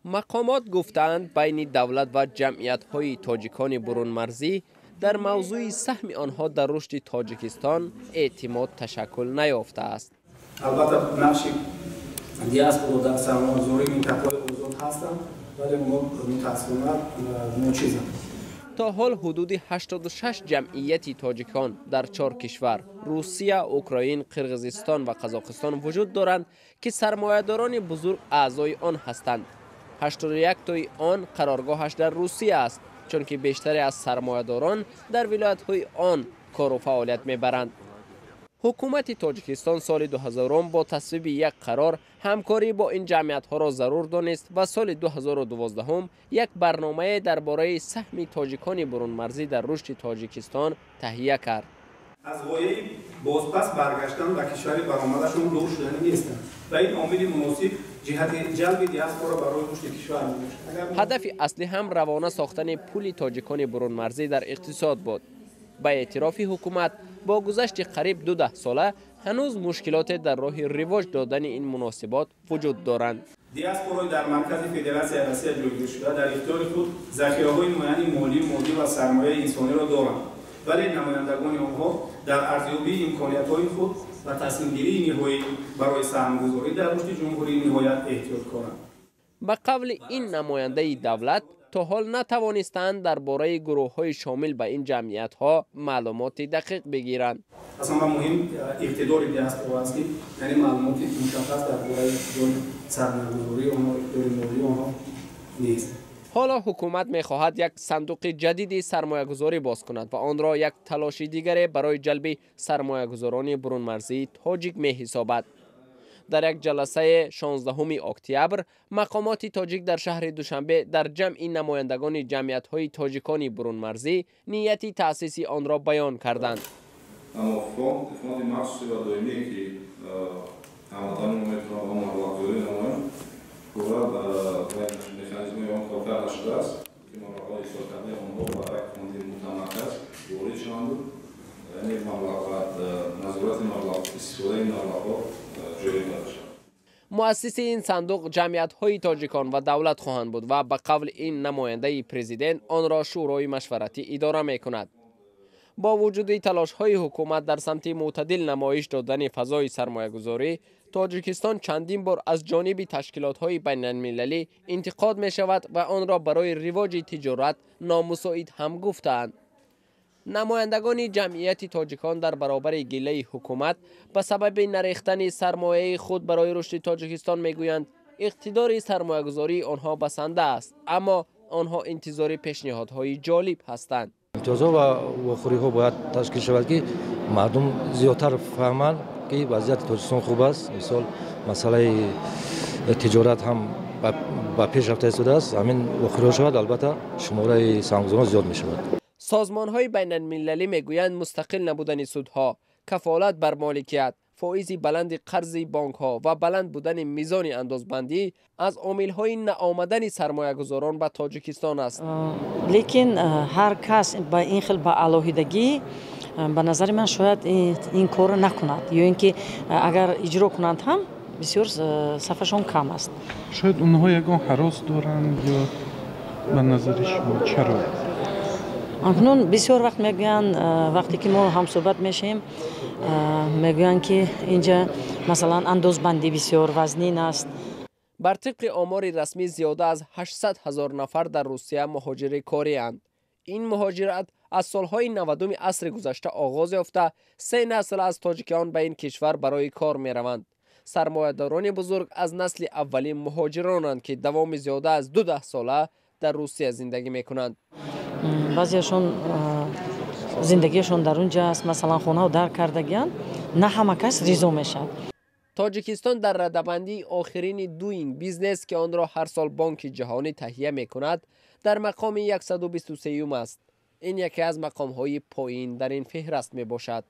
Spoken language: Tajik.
Мақомот гуфтаанд, байни давлат ва ҷамъиятҳои тоҷикони бурунмарзӣ дар мавзӯи саҳми онҳо дар рушди Тоҷикистон эътимод ташаккул наёфтааст. Албатта, нақши диаспора дар сармоягузории минтақаҳои озод ҳастанд, вале онҳо мутаассифона ночизанд. То ҳол ҳудуди 86 ҷамъияти тоҷикон дар чор кишвар: Русия, Украин, Қирғизистон ва Қазоқистон вуҷуд доранд, ки сармоядорони бузург аъзои он ҳастанд. 81 тои он қароргоҳаш дар Русия аст, чунки бештаре аз сармоядорон дар вилоятҳои он кору фаъолият мебаранд. Ҳукумати Тоҷикистон соли 2000 бо тасвиби як қарор ҳамкорӣ бо ин ҷамъиятҳоро зарур донист ва соли 2012 як барномае дар бораи саҳми тоҷикони бурунмарзӣ дар рушди Тоҷикистон таҳия кард. Аз ғояи бозпас баргаштан ба кишвари баромадашон дур шуданӣ нестанд ва ин омили муносиб ҷиҳати ҷалби диаспора барои рушди кишвар мебошад. Ҳадафи аслӣ ҳам равона сохтани пули тоҷикони бурунмарзӣ дар иқтисод буд. Ба эътирофи ҳукумат, бо гузашти қариб 20 сола ҳанӯз мушкилоте дар роҳи ривоҷ додани ин муносибот вуҷуд доранд. Диаспораи дар маркази Федератсияи Россия ҷойгир шуда дар ихтиёри худ захираҳои муайяни молӣ, моддӣ ва сармояи инсониро доранд, вале намояндагони онҳо дар арзёбии имкониятҳои худ ва тасмимгирии ниҳоӣ барои саҳмгузорӣ дар рушди ҷумҳурӣ ниҳоят эҳтиёткоранд. Ба қавли ин намояндаи давлат, то ҳол натавонистаанд дар бораи гурӯҳҳои шомил ба ин ҷамъиятҳо маълумоти дақиқ бигиранд. Аз ҳама муҳим иқтидори диаспора аст, ки яъне маълумоти мушаххас дар бораи иқтидори сармоягузории онҳо, иқтидори молии онҳо нест. Ҳоло ҳукумат мехоҳад як сандуқи ҷадиди сармоягузорӣ боз кунад ва онро як талоши дигаре барои ҷалби сармоягузорони бурунмарзии тоҷик меҳисобад. Дар як ҷаласаи 16 октябр мақомоти тоҷик дар шаҳри Душанбе дар ҷамъи намояндагони ҷамъиятҳои тоҷикони бурунмарзӣ нияти таъсиси онро баён карданд. Аммо фонди махсуси ва доимие, ки ҳамватанони мо метавонанд ба он маблағгузорӣ намоянд, пурра механизмҳои он кор карда шудааст, ки маблағҳои ҳисобкардаи онҳо ба як фонди мутамарказ ворид шаванду, яъне маблағ ва назорати маблағ, истифодаи маблағҳо ҷорӣ карда шавад. Муассиси ин сандуқ ҷамъиятҳои тоҷикон ва давлат хоҳанд буд ва ба қавли ин намояндаи президент, онро Шӯрои машваратӣ идора мекунад. Бо вуҷуди талошҳои ҳукумат дар самти мӯътадил намоиш додани фазои сармоягузорӣ, Тоҷикистон чандин бор аз ҷониби ташкилотҳои байналмилалӣ интиқод мешавад ва онро барои ривоҷи тиҷорат номусоид ҳам гуфтаанд. Намояндагони ҷамъияти тоҷикон дар баробари гилаи ҳукумат ба сабаби нарехтани сармояи худ барои рушди Тоҷикистон мегӯянд, иқтидори сармоягузории онҳо басанда аст, аммо онҳо интизори пешниҳодҳои ҷолиб ҳастанд. Имтиёзҳо ва вохӯриҳо бояд ташкил шавад, ки мардум зиёдтар фаҳманд, ки вазъияти Тоҷикистон хуб аст. Мисол, масъалаи тиҷорат ҳам ба пеш рафта истодааст. Ҳамин вохӯриҳо шавад, албатта, шумораи саҳмгузорон зиёд мешавад. Созмонҳои байналмилалӣ мегӯянд, мустақил набудани судҳо, кафолат бар моликият, фоизи баланди қарзи бонкҳо ва баланд будани мизони андозбандӣ аз омилҳои наомадани сармоягузорон ба Тоҷикистон аст. Лекин ҳар кас ба ин хел ба алоҳидагӣ, ба назари ман, шояд ин корро накунад ё ин ки агар иҷро кунанд ҳам, бисёр сафашон кам аст. Шояд онҳо ягон ҳарос доранд ё ба назари шумо чаро? Акнун бисёр вақт мегӯянд, вақте ки мо ҳамсӯҳбат мешавем, мегӯянд, ки инҷа, масалан, андозбандӣ бисёр вазнин аст. Бар тибқи омори расмӣ, зиёда аз 800 ҳазор нафар дар Русия муҳоҷири корианд. Ин муҳоҷират аз солҳои 90-уми асри гузашта оғоз ёфта, се насл аз тоҷикон ба ин кишвар барои кор мераванд. Сармоядорони бузург аз насли аввалин муҳоҷиронанд, ки давоми зиёда аз 20 сола дар Русия зиндагӣ мекунанд. Баъзеашон зиндагиашон дар он ҷа аст, масалан, хонао дар кардагианд. На ҳама кас ризо мешавад. Тоҷикистон дар радабандии охирини Doing Business, ки онро ҳар сол Бонки Ҷаҳонӣ таҳия мекунад, дар мақоми 123 аст. Ин яке аз мақомҳои поин дар ин феҳраст мебошад.